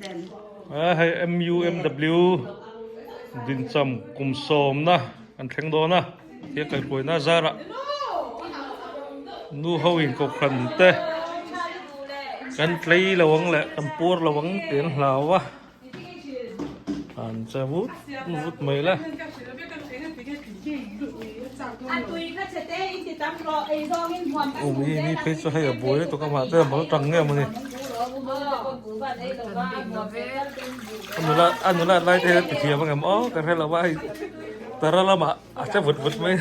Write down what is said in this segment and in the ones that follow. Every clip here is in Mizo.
Hei MUMW dincham kum sawmna an thleng dawn a, he kaihhruaina zarah nu ho in kohhran te kan tlei lo ang leh kan puar lo ang tih an hlau a. An che vut vut mai le. Ui mi phei chu hei a buai lutuk a mahse a mal tang nge mawni. A nula a nula lai te hian a ti thiam angem aw ka hre lo a hei tara lamah a che vut vut mai.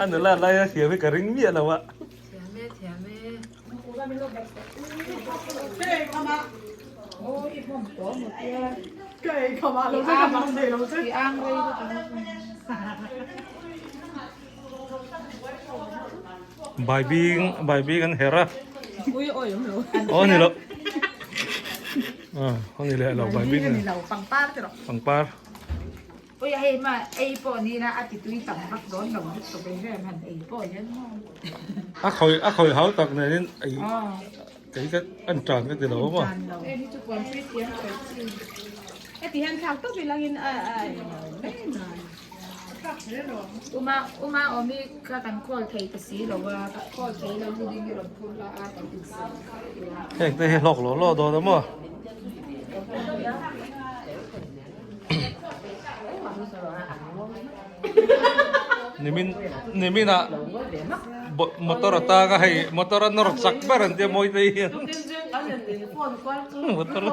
A nula lai a thiam hi ka ring miah lo a. Baibing baibing an her a aw ni lo aw ni leh lo baibing ni lo pangpar pangpar Ui hei ma ei pawh ni ila a ti tui tam vak dawn lo lutuk e rem han ei pawh hian maw. A khawi a khawi hau tak nen in ei kei ka an tan ka ti lo maw. Hei hi chu puan hrui thiam khawi chi. Heti hian thlak tawp ilang in a a mai mai. Uma uma awmi kha kan call thei ta si lo a ka call thei lo ni ding i rawn phur la a kan insiam kha. Heng te hi hlawk lo lo dawn a maw. Nimin nimin ah motor a tang a hei motor a nawr chak ber an tia mawi te hian motor.